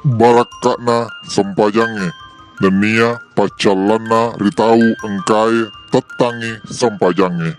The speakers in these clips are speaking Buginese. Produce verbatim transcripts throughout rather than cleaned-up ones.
barakka'na sempajangnge, nennia paccallanna ri tau engkae tettangngi sempajangnge.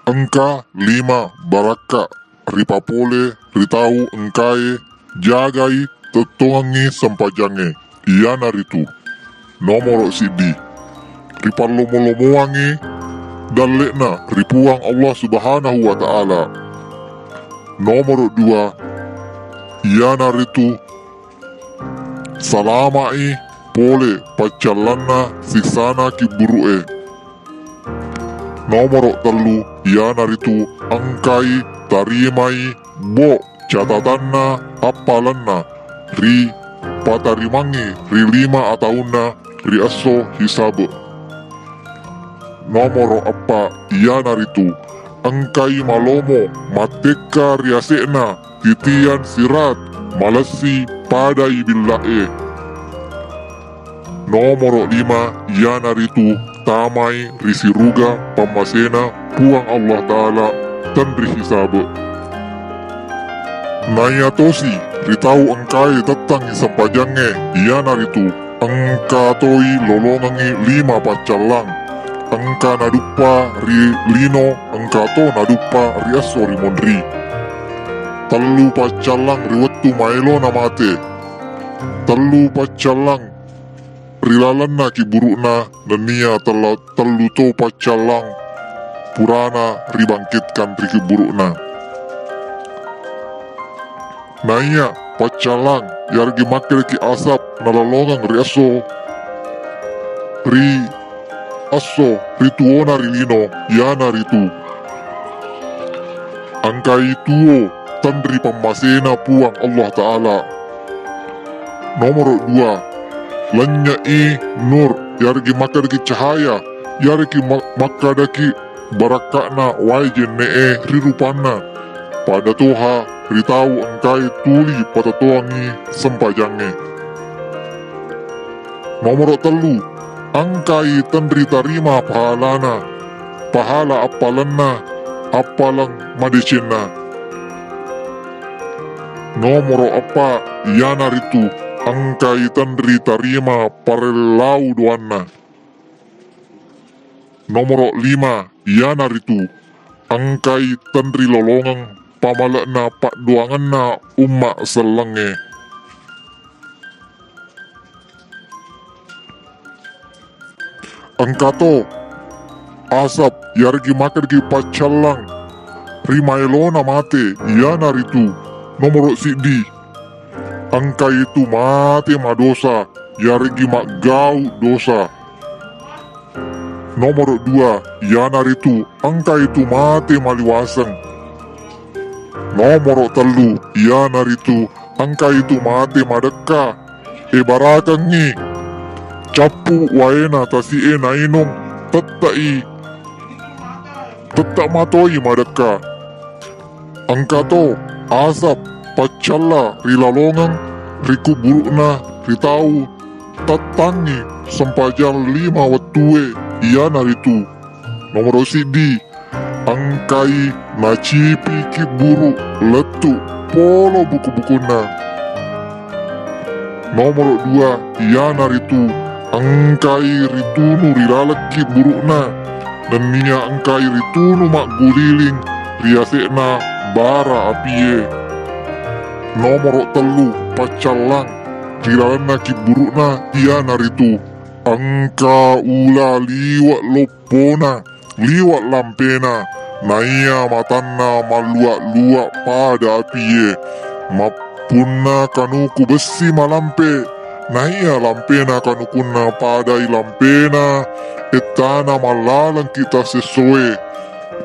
Engka lima barakka ripapole ri tau engkae jagai tettongengngi sempajangnge, iyanaritu: nomoro siddi, ripallomo-lomoangngi dalle'na ri Puang Allah Subhanahu wa Ta'ala. Nomoro dua, iyanaritu salama'i pole paccallanna siksana kibburu'e. Nomoro tellu, iyanaritu engkai tarimai bo catatanna appalenna ri patarimangngi ri lima ataunna ri esso hisabe. Nomoro eppa, iyanaritu engkai malomo mattekka ri ase'na titian sirat malessi padai billa'e. Nomoro lima, iyanaritu tamai ri siruga pammasena Puang Allah Ta'ala tenri hisabe. Naiya tosi ri tau engkai tettangngi sempajangnge, iyanaritu engka toi lolongengngi lima paccallang. Engka naduppa ri lino, engka to naduppa ri esso ri monri. Tellu paccallang ri wettu maelona mate. Tellu paccallang ri lalenna kibburu'na, nennia tella-, tellu to paccallang purana ribangkitkan ri kibburu'na. Naiya paccallang yaregi makkedaki asap nalolongeng ri esso, ri esso ri tuona ri lino, iyanaritu engkai tuo tenri pammasena Puang Allah Ta'ala. Nomoro dua, lennye'i nur, yaregi makkedaki cahaya, yaregi ma-, makkedaki barakka'na wae jenne'e ri rupanna, pada toha ri tau engkai tuli patatoangngi sempajangnge. Nomoro tellu, engkai tenri tarima pahalana, pahala appalenna, appaleng madecenna. Nomoro eppa, iyanaritu engkai tenri tarima parellau doanna. Nomoro lima, iyanaritu engkai tenri lolongeng pamale'na paddoangenna umma sellengnge. Engka to asap yaregi makkedaki paccallang ri maelona mate, iyanaritu nomoro siddi, engkaitu mate madosa yaregi maggau dosa. Nomoro dua, iyanaritu engkaitu mate maliwaseng. Nomoro tellu, iyanaritu engkaitu mate madekka. Ebarakengngi cappu waena tasi'e nainung, tette'i, tette' matoi madekka. Engka to asap paccalla ri lalongeng ri kuburu'na ri tau tettangngi sempajang lima wettue, iyanaritu nomoro siddi, engkai nacipi kibburu lettu polo buku-bukunna. Nomoro dua, iyanaritu engkai ritunu ri laleng kibburu'na, nennia engkai ritunu magguliling ri yase'na bara apie. Nomoro tellu, paccallang ri lalenna kibburu'na, iyanaritu engka ula liwe' loppona, liwe' lampena, naiya matanna mallua'-lua' pada apie. Mappunna kanuku bessi malampe, naiya lampena kanukunna padai lampena ettana mallalengki tassessoe.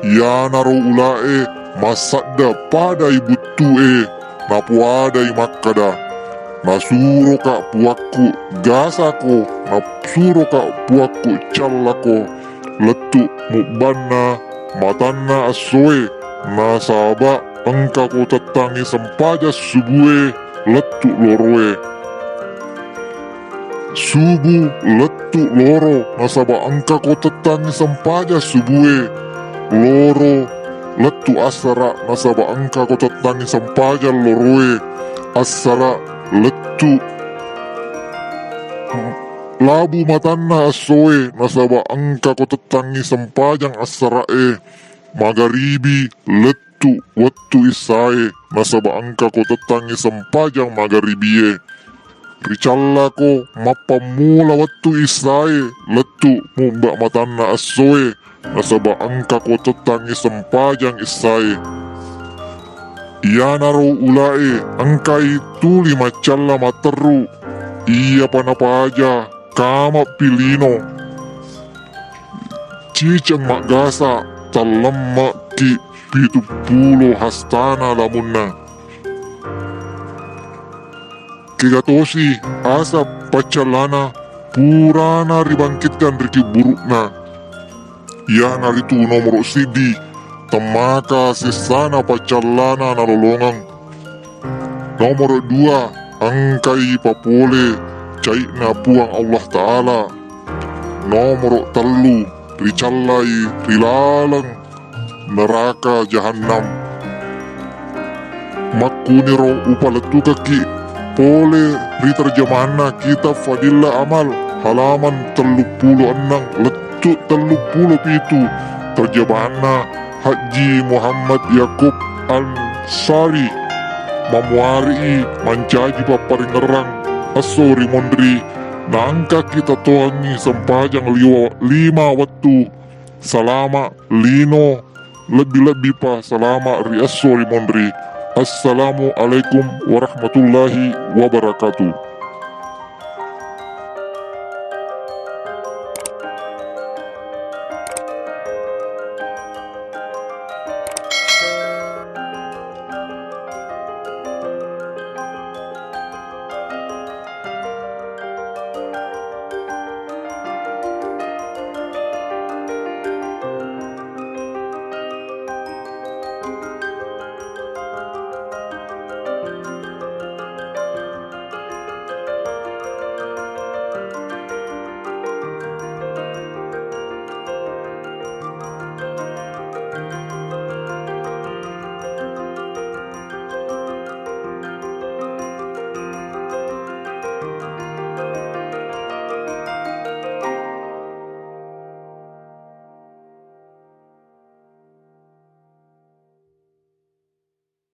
Iyanaro ula'e massadda padai buttu'e, napoadai makkada, Nasuroka puakku gasako, nasuroka puakku callako, lettu mubbanna matanna essoe, nasaba engkako tettangngi sempajang subue lettu loroe. Subu lettu loro, nasaba engkako tettangngi sempajang subue. Loro lettu assara, nasaba engkako tettangngi sempajang loroe. Assara lettu labu matanna essoe, nasaba engkako tettangngi sempajang assarae. Magaribi lettu wettu issae, nasaba engkako tettangngi sempajang magaribie. Ricallako mappammula wettu issae, lettu mubba matanna essoe, nasaba engkako tettangngi sempajang issae. Iyanaro ulae engkai tuli maccalla matterru, iyapa napaja kamappi lino. Ciceng maggasa, tallemme'ki pitu pulo hastana lamunna. Kega tosi asa paccallana purana ribangkitkan ri kibburu'na. Iyanaritu nomoro siddi, temmaka sessana paccallana nalolongeng. Nomoro dua, engkai papole cai'na Puang Allah Ta'ala. Nomoro tellu, ricallai ri laleng neraka jahannam. Makkuniro upalettukekki pole ri terjemahanna kitab Fadillah Amal halaman telluppulo enneng lettu telluppulo pitu, terjemahanna Hajji Muhammad Yakub Ansari. Mamuarii mancaji papparingerrang esso ri munri, naengkaki tatoangngi sempajang liwa-, lima wettu salama lino, lebbi-lebbipa salama ri esso ri munri. Assalamualaikum warahmatullahi wabarakatuh.